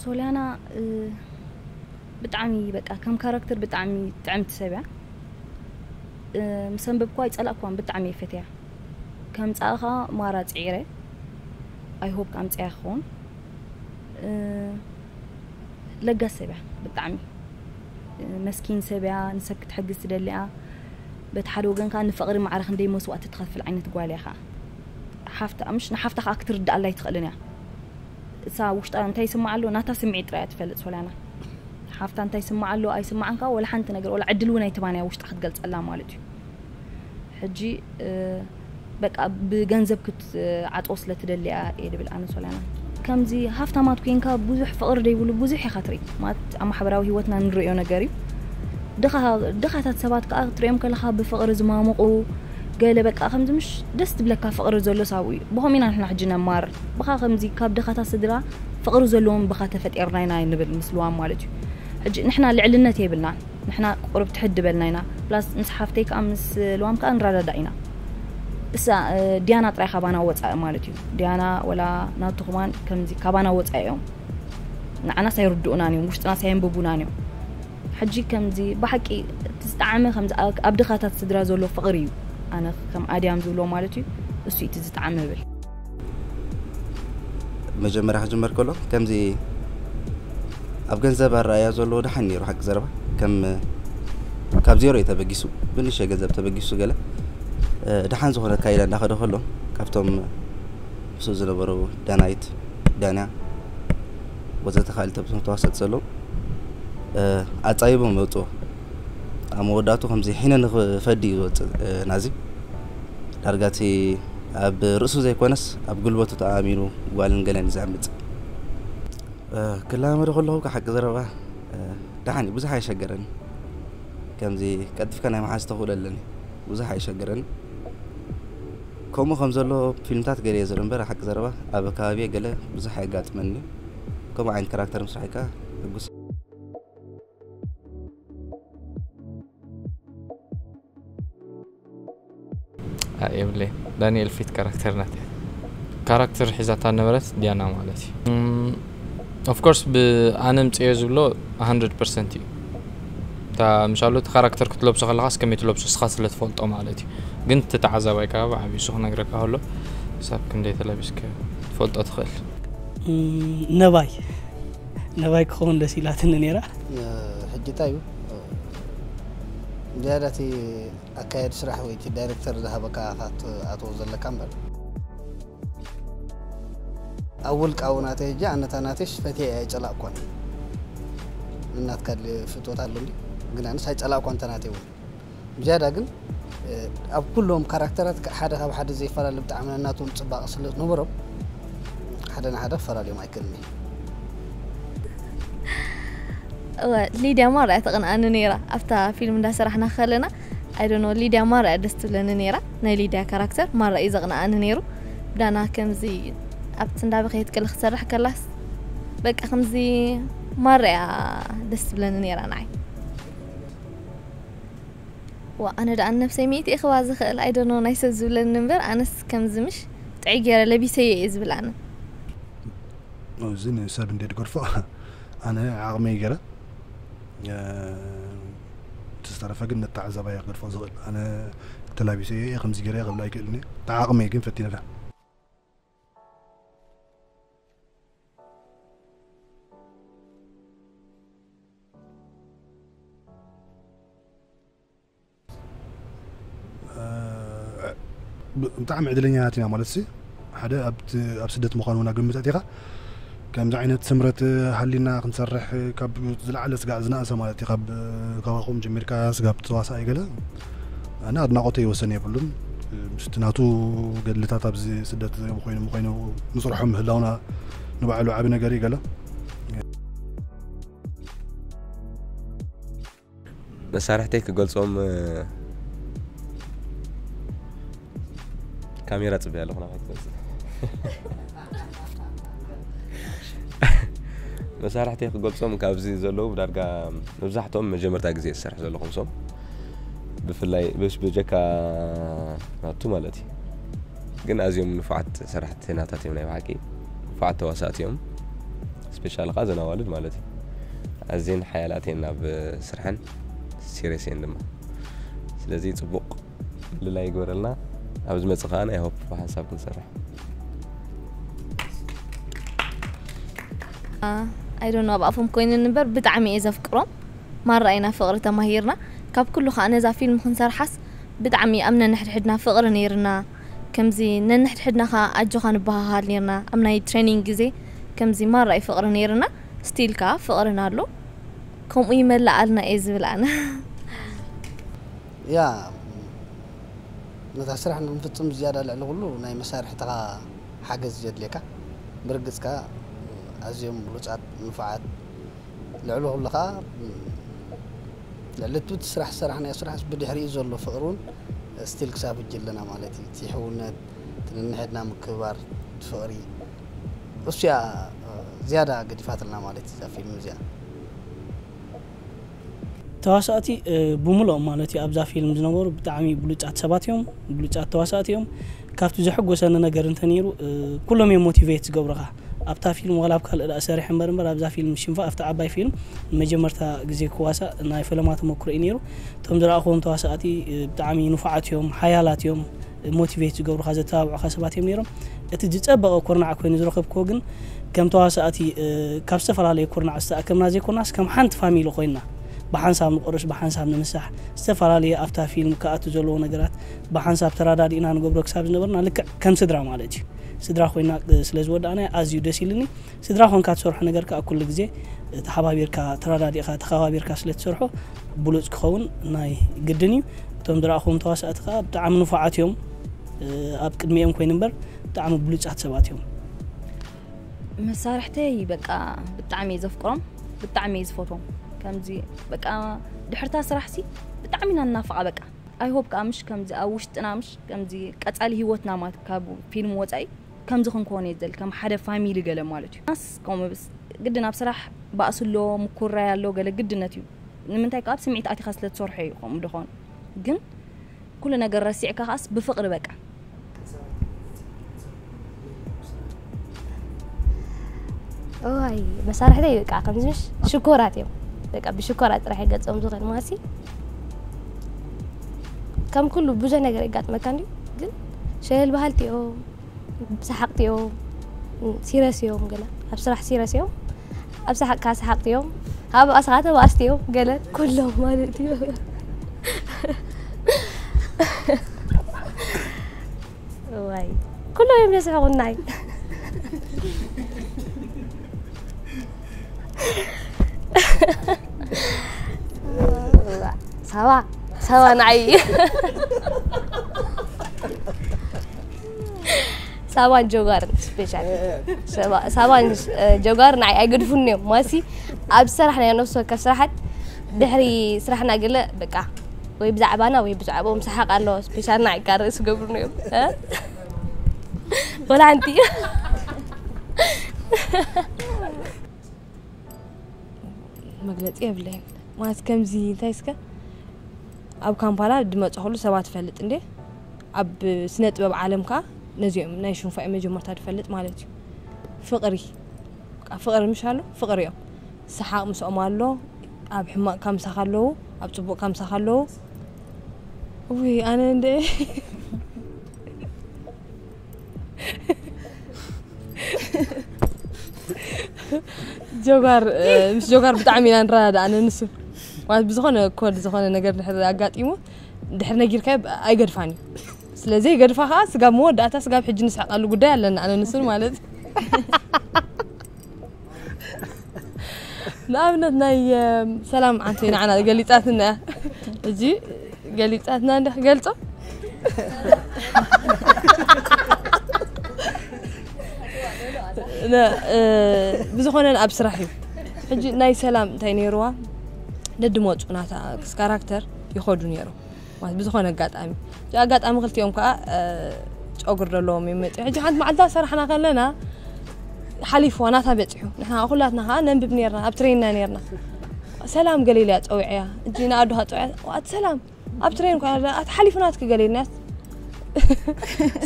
ሶልያና ብጣዕሚ በቃ ከም ካራክተር ብጣዕሚ ጥዕምቲ ሰብ እያ። ምስ ኣንበብኳ ኣይጸላእኳን ብጣዕሚ እየ ፈትያ። ከምጻእኻ ማራ ጽዒረ። ኣይ ሆፕ ኣምጽያ ክኸውን ለጋስ ሰብ እያ ብጣዕሚ መስኪን ሰብ እያ። ንሰብ ክትሕግዝ ትደሊ እያ። በቲ ሓደ ወገን ከዓ ንፍቕሪ ማዕረ ክንደይ መስዋእቲ ትኸፍል ዓይነት ጓል እያ ከዓ። ሓፍታ ምሽ ንሓፍታ ከዓ ክትርድኣላ ኣይትኽእልን እያ። እሳ ውሽጣ እንታይ ይስምዓ ኣሎ ናታ ስምዒት ጥራይ እያ ትፈልጥ ሶልያና። ሓፍታ እንታይ ይስምዓ ኣሎ ኣይስምዓን ከዓ ወላ ሓንቲ ነገር ወላ ዕድል እውን ኣይትባን እያ ውሽጣ ክትገልፀላ ማለት እዩ። ሕጂ በቃ ብገንዘብ ክትዓፅዎ ስለ ትደሊ እያ እየ ድብል ኣነ ሶልያና። ከምዚ ሃፍታማት ኮይንካ ብዙሕ ፍቕሪ ደይብሉ ብዙሕ ኢኻ ትርኢ ማለት ኣብ ማሕበራዊ ህይወትና ንርእዮ ነገር እዩ። ድኻታት ሰባት ከዓ ክትሪኦም ከለኻ ብፍቕሪ ዝማሙቑ ገለ በቃ ከምዚ ምሽ ደስ ትብለካ ፍቕሪ ዘሎ ሳብኡ እዩ። ብኸም ኢና ንሕና ሕጂ ነማር ብኻ ከምዚ ካብ ድኻታት ስድራ ፍቕሪ ዘለዎም ብኻ ተፈጢርና ኢና ንብል ምስልዋም ማለት እዩ። ሕጂ ንሕና ልዕልነት የብልናን። ንሕና ቁርብ ትሕድ በልና ኢና ፕላስ ምስ ሓፍተይ ከዓ ምስ ልዋም ከዓ ንረዳዳእ ኢና። እሳ ዲያና ጥራይ ካባና ወፃኢ ማለት እዩ። ዲያና ወላ ናቱ ክማን ከምዚ ካባና ወፃኢ እዮም። ንዓናስ ኣይርድኡናን እዮም ውሽጥናስ ኣየንብቡናን እዮም። ሕጂ ከምዚ ብሓቂ እቲ ዝጠዓመ ከምዚ ኣብ ድኻታት ስድራ ዘሎ ፍቕሪ እዩ። ኣነ ከም ኣድያም ዝብሎ ማለት እዩ። እሱ እቲ ዝጠዓመ ብል። መጀመርያ ክጅመር ከሎ ከምዚ ኣብ ገንዘብ ኣረኣያ ዘለዎ ደሓን ነይሩ ሓቂ ዘረባ ከም ካብ ዜሮ እዩ ተበጊሱ ብንሸ ገንዘብ ተበጊሱ ገለ ደሓን ዝኾነ ካይዳ እንዳኸደ ከሎ ካብቶም ምስ ዝነበሩ ዳናይት ዳንያ ወዘተ ካልእ ተዋሰጥ ዘሎ ኣጻይቦም ይወፅዎ ኣብ መወዳእቱ ከምዚ ሒነ ንኽፈዲ እዩ ዝወፅእ ናዚ ዳርጋቲ ኣብ ርእሱ ዘይኮነስ ኣብ ጉልበቱ ተኣሚኑ ጓልን ገለን እዩ ዘምፅእ ክላመዶ ከለኹ ሓቂ ዘረባ ደሓን እዩ ብዙሕ ኣይሸገረን ከምዚ ቀልጥፍካ ናይ መሓዝ ተኽእሎ ኣለኒ ብዙሕ ኣይሸገረን ከምኡ ከም ዘሎ ፊልምታት ገለ እየ ዝርኢ እምበር ሓቂ ዘረባ ኣብ ከባቢየ ገለ ብዙሕ ኣየጋጥመኒ ከምኡ ዓይነት ካራክተር ምስራሕ ከዓ ሕጉስ የብለይ ዳንኤል ፊት ካራክተር ናት ካራክተር ሒዛታ ነበረት ዲያና ማለት እዩ of course ብኣነ ምፅዮ ዝብሎ hundred percent እዩ ምሻሉ እቲ ካራክተር ክትለብሶ ከለኻስ ከመይ ትለብሶ ንስኻ ስለ ትፈልጦ ማለት እዩ። ግን እቲ ተዓዛባይ ከኣ ብዓብዩ እሱ ክነግረካ ከሎ ክሳብ ክንደይ ተላቢስካ ትፈልጦ ትኽእል። ነባይ ነባይ ክኸውን ደስ ኢላትኒ ነይራ። ሕጂ እንታይ እዩ ዝያዳ እቲ ኣካየዲ ስራሕ ወይ እቲ ዳይሬክተር ዝሃበካ ኢኻ ትኣትዎ ዘለካ እምበር፣ ኣብ ውልቃዊ ናተይ ሕጂ ኣነታ ናተይስ ፈትየ ኣይጸላእኳን። እናትካ ድልየ ፍትወት ኣሎ እንዲ፣ ግን ኣነስ ኣይጸላእኳን እንተ ናተይ እውን። ብዝያዳ ግን ኣብ ኩሎም ካራክተራት ሓደ ካብ ሓደ ዘይፈላለ ብጣዕሚ ነናቶም ጽባቐ ስለ ዝነበሮም ሓደ ንሓደ ክፈላለዮም ኣይክእልን እየ። እወ ሊድያ ማራ እያ ተቕንኣኒ ነይራ ኣብታ ፊልም እንዳሰራሕና ከለና። ኣይዶኖ ሊድያ ማራ እያ ደስ ትብለኒ ነይራ። ናይ ሊድያ ካራክተር ማራ እዩ ዘቕንኣኒ ነይሩ። ብዳና ከምዚ ኣብቲ እንዳበኸየት ከለ ክትሰርሕ ከላስ በቃ ከምዚ ማራ እያ ደስ ትብለኒ ነይራ ንዓይ። ዋ ኣነ ደኣ ነብሰይ ሚእቲ እኽባ ዝኽእል ኣይደኖ ናይ ሰብ ዝብለኒ እምበር ኣነስ ከምዚ ምሽ ጥዕይ ገይረ ለቢሰዮ እየ ዝብል ኣነ። እዚ ንሰብ እንደ ድገድፎ ኣነ ዓቕመይ ገይረ ዝተረፈ ግን ነተዓዛባይ ክገድፎ ዝኽእል ኣነ ተላቢሰ እየ ከምዚ ገይረ ክብል ኣይክእልን እየ። እቲ ዓቕመይ ግን ፈቲነላ። ብጣዕሚ ዕድለኛታት ኢና ማለት ሲ ሓደ ኣብ ስደት ምዃን እውን ኣግምት ኣቲኻ ከምዚ ዓይነት ስምረት ሃሊና ክንሰርሕ ካብ ዝለዓለ ስጋዕ ዝነኣሰ ማለት እዩ። ካብ ካባኹም ጀሚርካ ስጋብ ተዋሳኢ ገለ ኣነ ኣድናቆተይ ወሰን የብሉን። ምስቲ ናቱ ገድልታት ኣብዚ ስደት ኮይኑ ኮይኑ ንፅርሖ ምህላውና ንባዕሉ ዓቢ ነገር እዩ ገለ። መሳርሕተይ ክገልጾም ካሜራ ጽበያ ኣለኹ ናባይ ትመጽእ። መሳርሕተይ ክገልጾም ካብዚ ዘለዉ ብዳርጋ መብዛሕትኦም መጀመርታ ግዜ ዝሰርሕ ዘለኹ ምሶም ብፍላይ በሽ በጀካ ናቱ ማለት እዩ። ግን ኣዝዮም ንፉዓት ሰራሕተኛታት እዮም ናይ ብሓቂ ንፉዓት ተዋሳእቲ እዮም። ስፔሻል ኸዓ ዘን ኣዋልድ ማለት እዩ። ኣዝየን ሓያላት እየን ናብ ስርሐን ሲሪየስ እየን ድማ። ስለዚ ጽቡቕ ምልላይ ይግበረልና። ኣብ ዝመጽእ ኸዓ ናይ ሆፕ ብሓንሳብ ክንሰርሕ። ኣይዶኖ ኣብ ኣፎም ኮይነን እምበር ብጣዕሚ እየ ዘፍቅሮም። ማራ ኢና ፍቕሪ ተማሂርና። ካብ ኩሉ ኸዓ ነዛ ፊልም ክንሰርሓስ ብጣዕሚ ኣብ ነንሕድሕድና ፍቕሪ ነይርና። ከምዚ ነንሕድሕድና ኸዓ ኣጆኻ ንበሃሃል ነይርና። ኣብ ናይ ትሬኒንግ ግዜ ከምዚ ማራ እዩ ፍቕሪ ነይርና። ስቲል ከኣ ፍቕርና ኣሎ። ከምኡ ይመልኣልና እየ ዝብል ኣነ። ያ ነታ ስራሕ ንክንፍፅም ዝያዳ ልዕሊ ኩሉ ናይ መሳርሕትኻ ሓገዝ ዘድልየካ። ብርግፅካ ኣዝዮም ብሉፃት ንፉዓት ልዕሊ ኩሉ ከዓ ልዕሊ እቲ ስራሕ ዝሰራሕናዮ ስራሕ ብድሕሪኡ ዘሎ ፍቕሪ እውን ስቲል ክሳብ ሕጂ ኣለና ማለት እዩ። እቲ ሕውነት፣ እቲ ነንሕድና ምክብባር፣ እቲ ፍቕሪ እሱያ ዝያዳ ገዲፋትልና ማለት እዩ እዛ ፊልም እዚኣ። ተዋሳእቲ ብሙሉኦም ማለት እዩ ኣብዛ ፊልም ዝነበሩ ብጣዕሚ ብሉፃት ሰባት እዮም፣ ብሉፃት ተዋሳእቲ እዮም። ካብቲ ዘሐጎሰኒ ነገር እንተነይሩ ኩሎም እዮም ሞቲቬት ዝገብሩኻ ኣብታ ፊልም ዋላ ኣብ ካልእ ደኣ ሰሪሐ እምበር እምበር ኣብዛ ፊልም ሽንፋ ኣብታ ዓባይ ፊልም ንመጀመርታ ግዜ ክዋሳእ ናይ ፈለማ ተመክሮ እዩ ነይሩ። እቶም ዝረኣኹዎም ተዋሳእቲ ብጣዕሚ ንፉዓት እዮም፣ ሓያላት እዮም፣ ሞቲቬት ዝገብሩኻ ዘተባብዑኻ ሰባት እዮም ነይሮም። እቲ ዝፀበቐ ኩርናዕ ኮይኑ ዝረኸብክዎ ግን ከም ተዋሳእቲ ካብ ዝተፈላለየ ኩርናዕ ዝተኣከብና ዘይኮናስ ከም ሓንቲ ፋሚሊ ኮይንና ብሓንሳብ ንቆርስ ብሓንሳብ ንምሳሕ ዝተፈላለየ ኣብታ ፊልም ክኣቱ ዘለዎ ነገራት ብሓንሳብ ተራዳዲእና ንገብሮ ክሳብ ዝነበርና ልክዕ ከም ስድራ ማለት እዩ። ስድራ ኮይና ስለ ዝወዳእና ኣዝዩ ደስ ኢልኒ። ስድራ ኮንካ ትሰርሖ ነገር ከዓ ኩሉ ግዜ ተሓባቢርካ ተረዳዲእካ ተኸባቢርካ ስለ ትሰርሖ ብሉፅ ክኸውን ናይ ግድን እዩ። እቶም ዝረኣኹዎም ተዋሳእቲ ከዓ ብጣዕሚ ንፉዓት እዮም። ኣብ ቅድሚኦም ኮይኑ እምበር ብጣዕሚ ብሉፃት ሰባት እዮም። መሳርሕተይ በቃ ብጣዕሚ እየ ዘፍቅሮም፣ ብጣዕሚ እየ ዝፈትዎም። ከምዚ በቃ ድሕርታ ስራሕሲ ብጣዕሚ ኢና ንናፍቓ በቃ። ኣይ ሆፕ ከዓ ምሽ ከምዚ ኣብ ውሽጥና ምሽ ከምዚ ቀፃሊ ህይወትና ማለት ካብ ፊልም ወፃኢ ከምዚ ክንኮን እየ ዝደሊ ከም ሓደ ፋሚሊ ገለ ማለት እዩ። ናስ ከምኡ ብስ ግድን ኣብ ስራሕ ባእሲ ኣሎ ምኩራይ ኣሎ ገለ ግድነት እዩ። ንምንታይ ከዓ ኣብ ስምዒት ኣቲኻ ስለ ትሰርሖ እዩ ከምኡ ዝኾን ግን ኩሉ ነገር ረሲዕካ ከዓስ ብፍቕሪ በቃ። እዋይ መሳርሕተይ በቃ ከምዚ ምሽ ሽኮራት እዮም። በቃ ብሽኮራ ጥራሕ ገጾም ዝኽእል ማሲ። ከም ኩሉ ብዙሕ ነገር የጋጥመካ እንዲ፣ ግን ሸለል በሃልቲ እዮም፣ ሰሓቕቲ እዮም፣ ሲረስ እዮም፣ ገለ ኣብ ስራሕ ሲረስ እዮም፣ ኣብ ሰሓቕካ ሰሓቕቲ እዮም፣ ኣብ ኣስኻ ተባኣስቲ እዮም፣ ገለ ኩሎም ማለት እዩ። ዋይ፣ ኩሎም እዮም ዘስሕቑናይ። ሳባ፣ ሳባ ንዓይ። ሳባን ጆጋርን ስፔሻል። ሳባ-፣ ሳባን፣ እ፣ ጆጋር ንዓይ ኣይገድፉን እዮም። ማሲ ኣብ ዝሰራሕናዮ ነፍሲ ወከፍ ስራሓት ድሕሪ ስራሕና ገለ በቃ ወይ ብዛዕባና ወይ ብዛዕባኦም ሰሓቕ ኣሎ። ስፔሻል ንዓይ ካብ ርእሲ ገብሩኒ እዮም። እ? ወላ ሓንቲ። መግለጺ የብለይን። ማለት ከምዚ እንታይ እስከ ኣብ ካምፓላ ድመጸኹሉ ሰባት ትፈልጥ እንዴ? ኣብ ስነ ጥበብ ዓለም ከኣ ነዚኦም ናይ ሽንፋ መጀመርታ ትፈልጥ ማለት እዩ። ፍቕሪ፣ በቃ ፍቕሪ ምሽ ኣሎ፣ ፍቕሪ እዮም። ሰሓቕ ምስኦም ኣሎ፣ ኣብ ሕማቕ ካምሳኻ ኣለዉ፣ ኣብ ጽቡቕ ካምሳኻ ኣለዉ። ውይ፣ ኣነ እንደ ጆጋር፣ እ፣ ምስ ጆጋር ብጣዕሚ ኢና ንረዳዳእ፣ ኣነ ንሱ። ማለት ብዝኾነ ኮድ ዝኾነ ነገር ድሕር ኣጋጢሙ፣ ድሕር ነጊርካዮ ብ-፣ ኣይገድፋን እዩ። ስለዚ ገድፋ ከኣ ስጋብ መወዳእታ፣ ስጋብ ሕጂ ንስሕቀሉ ጉዳይ ኣለና፣ ኣነ ንሱን ማለት። ንኣብነት ናይ፣ እ፣ ሰላም ዓንተይ ንዓና ገሊጻትና እያ። ሕጂ ገሊጻትና እንደ ክገልጾ። ነ-፣ እ፣ ብዝኾነ ኣብ ስራሕ እዩ። ሕጂ ናይ ሰላም እንታይ ነይርዋ? ደድመጹ ናታ ክስ ካራክተር ይኸዱ ነይሩ። ማለት ብዝኾነ ኣጋጣሚ። እቲ ኣጋጣሚ ክልቲኦም ከኣ፣ እ፣ ጨጉር ዘለዎም እዮም መጺኦም። ሕጂ ሓንቲ መዓልቲ ሰራሕና ከለና ሓሊፍዋ ናታ በጺሑ። ንሕና ኩላትና ከኣ ነንብብ ነይርና፣ ኣብ ትሬንና ነይርና። ሰላም ገለ ኢለያ ጸዊዐያ። ሕጂ ንኣዱኻ ጸዊዐያ፣ "ኣቲ ሰላም፣ ኣብ ትሬን እኳ ኣላ፣ ኣቲ ሓሊፉ ናትኪ" ገለ ኢልናያስ።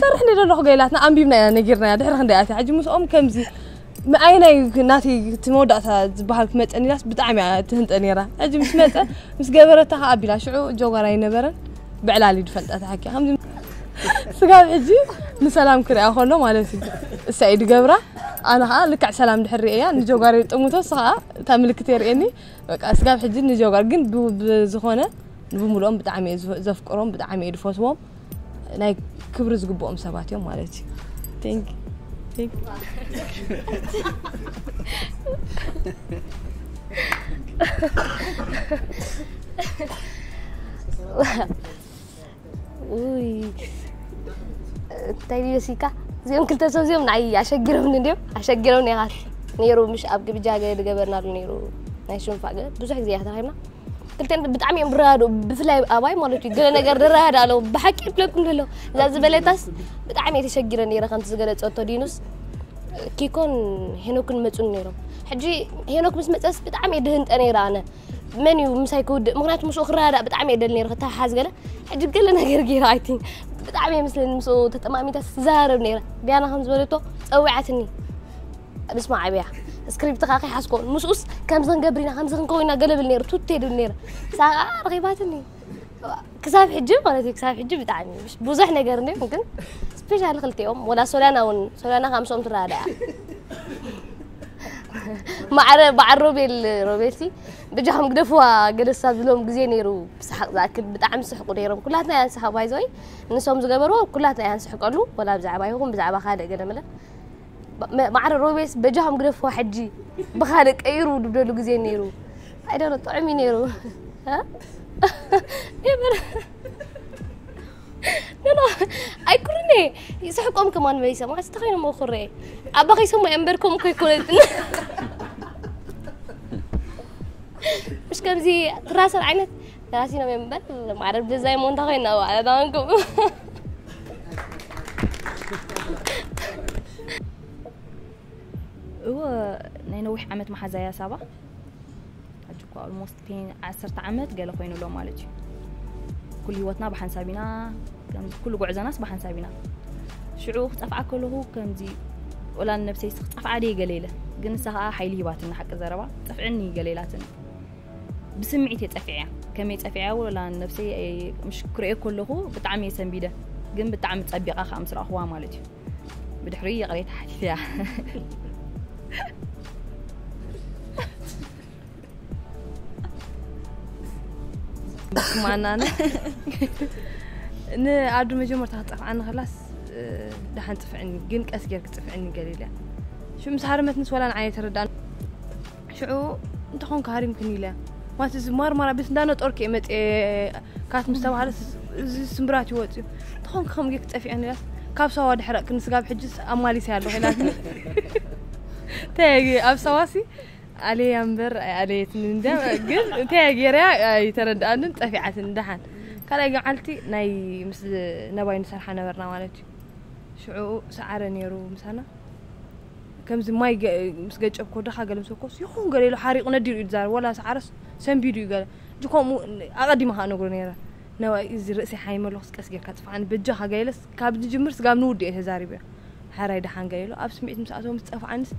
"ሰርሕኒ ዘለኹ" ገለ ኢላትና፣ ኣንቢብና ኢና ነጊርናያ። ድሕሪ ክንደይ ኣትያ። ሕጂ ምስኦም ከምዚ ምኣይ ናይ ናተይ እቲ መወዳእታ ዝበሃል ክመጸኒ ኢላስ ብጣዕሚ እያ ትህንጠ ነይራ። ሕጂ ምስ መጸ፣ ምስ ገበረታ ከኣ ኣቢላ። ሽዑ ጆጋር ኣይነበረን፣ ብዕላል እዩ ዝፈልጣ ተሓኪያ። ከምዚ ስጋብ ሕጂ ንሰላም ክሪኣ ከሎ ማለት እዩ። እሳ እዩ ድገብራ። ኣነ ከኣ ልክዕ ሰላም ድሕር ርእያ፣ ንጆጋር የጥምቶ፣ እሱ ከኣ እታ ምልክት የርእየኒ። በቃ ስጋብ ሕጂ ንጆጋር ግን ብ-፣ ብዝኾነ ንብምልኦም ብጣዕሚ እየ ዝፈ-፣ ዘፍቅሮም፣ ብጣዕሚ እየ ድፈትዎም። ናይ ክብሪ ዝግብኦም ሰባት እዮም ማለት እዩ። Thank you። Thank you። ውይ፣ እንታይ ድዩ መሲልካ? እዚኦም ክልተ ሰብ እዚኦም ንዓይ ኣሸጊሮምኒ እንድዮም፣ ኣሸጊሮምኒ ኢኻ ነይሩ። ምሽ ኣብ ግብጃ ገ-፣ ዝገበርናሉ ነይሩ ናይ ሽንፋ ገ-፣ ብዙሕ ግዜ እያ ተራኺብና። ክልተን ብጣዕሚ እዮም ዝረዳድኡ፣ ብፍላይ ኣባይ ማለት እዩ። ገለ ነገር ዝረዳዳ ኣለዉ፣ ብሓቂ ይብለኩም ዘሎ። እዛ ዝበለታስ ብጣዕሚ እየ ተሸጊረ ነይረ፣ ከምቲ ዝገለጸቶ ዲኑስ። ኪኮን ሄኖክን መጹን ነይሮም። ሕጂ ሄኖክ ምስ መጸስ ብጣዕሚ እየ ድህንጠ ነይረ ኣነ። መን እዩ ምሳይ ክውድእ? ምኽንያቱ ምስኡ ክረዳዳእ ብጣዕሚ እየ ደሊ ነይረ፣ ክተሓሓዝ ገለ። ሕጂ ገለ ነገር ገይረ፣ I think። ብጣዕሚ እየ ምስለኒ ምስኡ ተጠማሚታ ትዛረብ ነይረ። ዲያና ከም ዝበለቶ ጸዊዓትኒ። ምስማዕ ኣብያ። ስክሪፕት ከኣ ከይሓዝኮ። ምስኡስ ከምዚ ክንገብር ኢና፣ ከምዚ ክንከውን ኢና ገለ ብል ነይሩ። ቱቴ ድብል ነይረ። ሳቓ ረኺባትኒ። ክሳብ ሕጂ ማለት እዩ፣ ክሳብ ሕጂ ብጣዕሚ ብዙሕ ነገር እንድዮም፣ ግን ስፔሻሊ ክልቲኦም፣ ወላ ሶልያና እውን፣ ሶልያና ካብ ምስኦም ትረዳዳእ እያ። ማዕረ በዓል ሮቤል፣ ሮቤልሲ በጃኹም ግደፍዋ ገለ ሳብ ዝብሎም ግዜ ነይሩ፣ ብሰሓቕ ዝኣክል ብጣዕሚ ዝስሕቁ ነይሮም። ኩላትና ኢና ንስሕቕ፣ ባይዘወይ ንሶም ዝገበርዎ ኩላትና ኢና ንስሕቀሉ፣ ወላ ብዛዕባ ይኹን ብዛዕባ ካልእ ገለ መለ። መ-፣ ማዕረ ሮቤልስ በጃኹም ግደፍዋ ሕጂ ብኻልእ ቀይሩ ድብለሉ ግዜ ነይሩ። I don't know፣ ጥዑም እዩ ነይሩ። እ? የምር። ኖ፣ ኖ፣ ኣይኩርኔ። ይስሕቆም ከማን መሊሰ፣ ማለት ተኸይኖም እኹሬ። ኣባ ከይሰሙ እምበር ከም እኮ ኣይኮነትን። ምሽ ከምዚ ትራሰር ዓይነት ተራሲኖም እዮም እምበር፣ ማዕረ ብዛይ ሞንታ ኮይና ባዕላ ዳንኩም። እወ፣ ናይ ነዊሕ ዓመት መሓዛያ ሳባ። ሕጂ እኮ ኦልሞስት ቴን፣ ዓሰርተ ዓመት ገለ ኮይኑ ኣሎ ማለት እዩ። ኩሉ ህይወትና ብሓንሳብ ኢና፣ ከምዚ ኩሉ ጉዕዞናስ ብሓንሳብ ኢና። ሽዑ ክጸፍዓ ከለኹ ከምዚ፣ ወላ ንነብሰይስ ክጸፍዓ ድየ ገለ ኢለ። ግን ንሳ ኸኣ ሓይሊ ሂባትኒ፣ ሓቂ ዘረባ፣ "ጸፍዕኒ" ገለ ኢላትኒ። ብስምዒት እየ ጸፊዐያ። ከመይ ጸፊዐያ ወላ ነብሰይ፣ ምሽ ክርእዮ ከለኹ ብጣዕሚ እየ ሰንቢደ፣ ግን ብጣዕሚ ጸቢቓ ከኣ ምስ ረኣኽዋ ማለት እዩ። ብድሕሪ ይቕሬታ ሓቲተያ። ስማዕናነ። ንኣዱ መጀመርታ ክትጠፍዓኒ ከላስ፣ ደሓን ጽፍዕኒ፣ ግን ቀስ ጌርክ ጽፍዕኒ ገለ ኢለያ። ሽዑ ምስ ሃረመትንስ ወላ ንዓይ ተረዳን። ሽዑ እንተኾንካ ሃሪምክን ኢለያ። ማለት እዚ ማርማራ ቤት እንዳነጠርኩ እየ መጽየ ካት ምስ ተባሃለ እዚ ስምብራት ይወጽ እዩ። እንተኾንካ ከም ጌክ ጠፊዐን ኢላስ ካብ ሳዋ ድሕረቅን ስጋብ ሕጅስ ኣማሊሰ ኣለኹ ኢላትኒ። ተያጊ ኣብ ሳዋሲ ኣለያ እምበር ኣይ ኣለየትን እንደ ግን ተያጊርያ ኣይተረድኣንን ጠፊዓትን ደሓን። ካልኣይ መዓልቲ ናይ ምስ ነባይ ንሰርሓ ነበርና ማለት እዩ። ሽዑ ሰዓረ ነይሩ ምሳና። ከምዚ ማይ ገ- ምስ ገጨብኮ ደኻ ገለ ምስ ወኮስ ይኹን ገለ ኢሉ ሓሪቑ ነዲሩ እዩ ዝዛረብ። ወላ ሰዓረስ ሰንቢዱ እዩ ገለ። እጂ ከምኡ ኣቐዲመ ከኣ ነግሮ ነይረ። ነባይ እዚ ርእሲ ሓይመ ኣለኹስ ቀስ ጌርካ ጽፍዓኒ በጃኻ ገለ ኢለስ ካብ ዝጅምር ስጋብ ንውድእ እየ ተዛሪበዮ። ሓራይ ደሓን ገለ ኢሉ ኣብ ስምዒት ምስ ኣተወ ምስ ጸፍዓንስ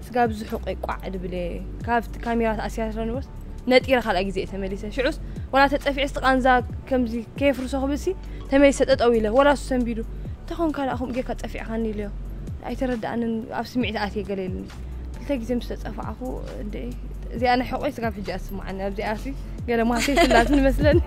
ስጋብ ዝሑቕ እየ ቋዕ ድብል እየ። ካብቲ ካሜራ ተኣሲራ ስለ ንበስ ነጢረ ካልኣይ ግዜ እየ ተመሊሰ። ሽዑስ ወላ ተጸፊዐስ ቃንዛ ከምዚ ከየፍርሶ ክብልሲ ተመሊሰ ጠጠው ኢለ ወላ እሱ ሰንቢዱ እንተኾንካ ደኣ ከምኡ ጌርካ ጸፊዕካኒ ኢለዮ። ኣይተረድኣንን ኣብ ስምዒት ኣትየ ገለ ኢሉኒ። ክልተ ግዜ ምስ ተጸፋዕኹ እንደ እዚኣ ናይ ሕቖይ ስጋብ ሕጂ እያ ትስምዓኒ። ኣብዚኣሲ ገለ ማሰይ ፍላትኒ መስለኒ።